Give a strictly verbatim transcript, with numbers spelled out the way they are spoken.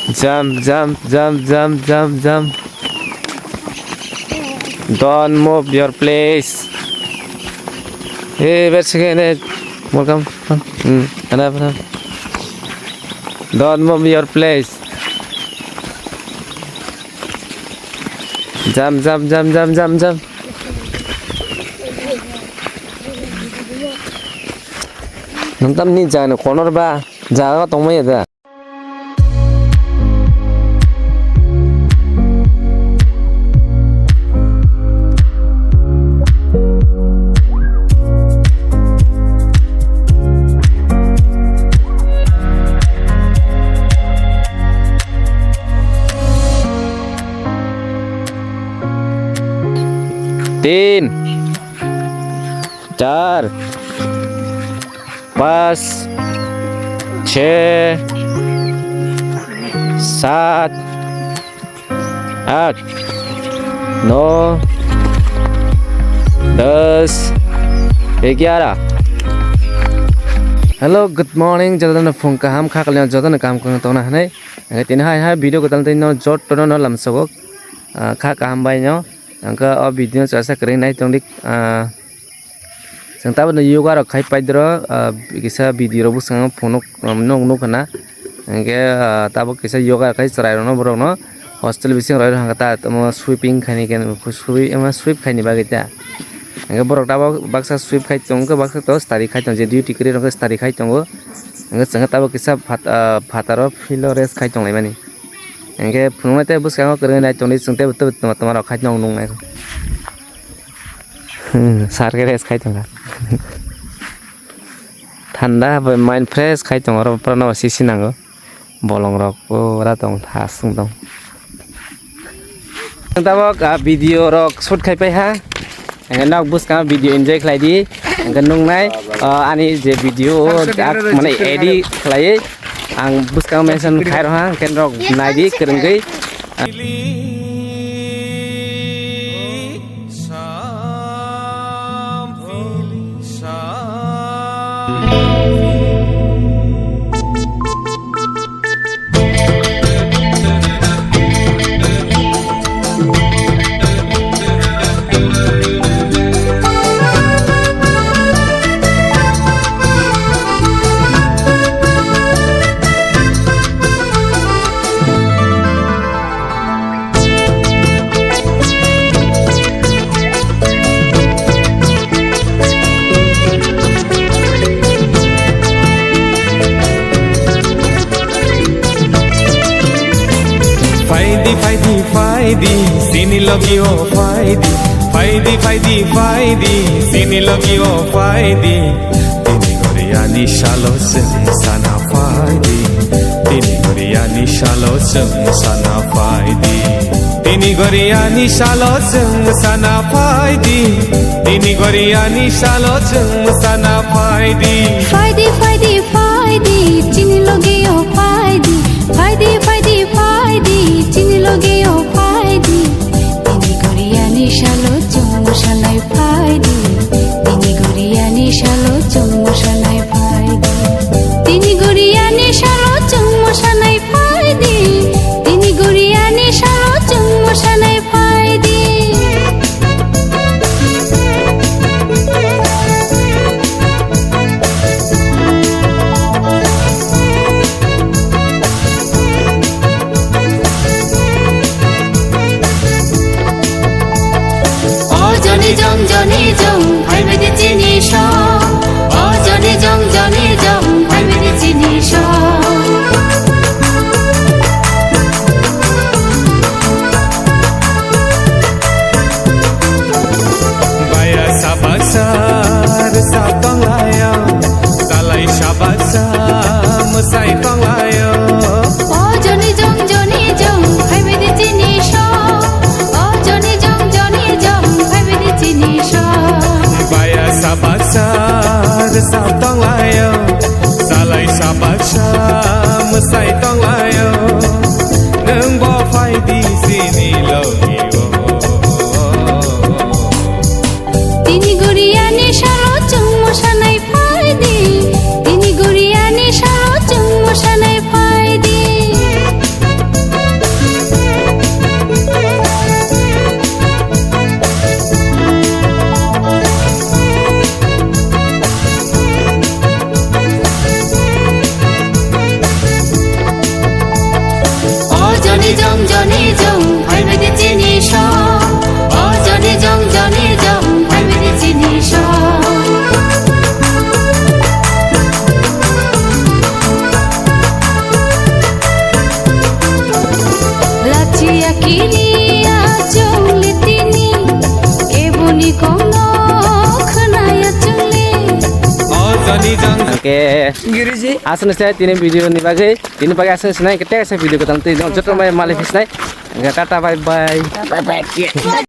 Jump, jump, jump, jump, jump, jump. Don't move your place. Hey, wait a second. Hey. Welcome. Hmm, enough, enough. Don't move your place. Jump, jump, jump, jump, jump, jump. Nang tam ni jani corner ba, jaga tongmaya da. Tin, char, pas, chhe, sat, at, no, das, egiara. Hello, good morning. Jotono phung kaham, kha kaliang jotono kaham kwrwng tongna hinwi. Ang tini hai hai video kwtal tei no jotono no lamsogo. Ah, kha kaham bai no. Ang kha o video no chasa kwrwng nai tongdi. Ah, Chwng tabukno yoga rok khai paidoro, ah, kisa video rok bwskango phunuk, um, nuk, nuk hwna. Hinkhe, ah, tabuk kisa yoga rok khai chwrairokno borokno hostel bising rwirok hwnkhe ta tamo sweeping khaini khe sweep, ema sweep khaini bagwi ta. Hinkhe borok tabuk baksa sweep khai tongo, baksa to study khai tongo, je duty kwrwi rok khe study khai tongo. Hinkhe chwngkhe tabuk kisa phat-, ah, phataro field o rest khai tonglaimani. Hinkhe phunuknai tei bwskango kwrwngwi nai tongdi chwng teibo teibo tongma, tongma rok khai tongo nuknai. Hmm, sar khe rest khai tongkha. Thanda bai mind fresh khai tongo, oro pura no sisi nango. Bolong rok pura tong thasung tong. Tabok, ah, video rok shoot khai pai ha. Ang nok bwskango video enjoy khlai di. Ang nuknai, ah, ani je video o, ah, mane edit khlai. Ang bwskango mention khai rw ha, ang khe norok nai di, kwrwngwi. Phaidi, phaidi, phaidi, sini logi o phaidi. Phaidi, phaidi, phaidi, sini logi o phaidi. Tini goriani salo chwng sana phaidi. Tini goriani salo chwng sana phaidi. Tini goriani salo chwng sana phaidi. Tini goriani salo chwng sana phaidi. Phaidi, phaidi, phaidi, chini logi o phaidi. Phaidi, phaidi, phaidi, chini logi o phaidi. Tini goriani salo chwng mosanai phaidi. Tini goriani salo chwng mosanai phaidi. Tini goriani salo chwng mosanai phaidi. Tini goriani salo chwng mosanai phaidi. O joni jong, joni jong, phai bai di chini song. O joni jong, joni jong, phai bai di chini song. Baya sabaksa rwchap tonglaio, salai sabaksa mwsai tonglaio. O joni jong, joni jong, phai bai di chini song. O joni jong, joni jong, phai bai di chini song. Baya sabaksa rwchap tonglaio, salai sabaksa mwsai tonglaio. Nwng bo phai di chini logi o. Tini goriani salo chwng mosanai phaidi. Tini goriani salo chwng mosanai phaidi. Ke. Giriji. Aswk se tini video ni bagwi, tini bagwi aswk se nai, kete se video kwtal twi joto mai mali phisnai. Tata, bye bye. Bye bye.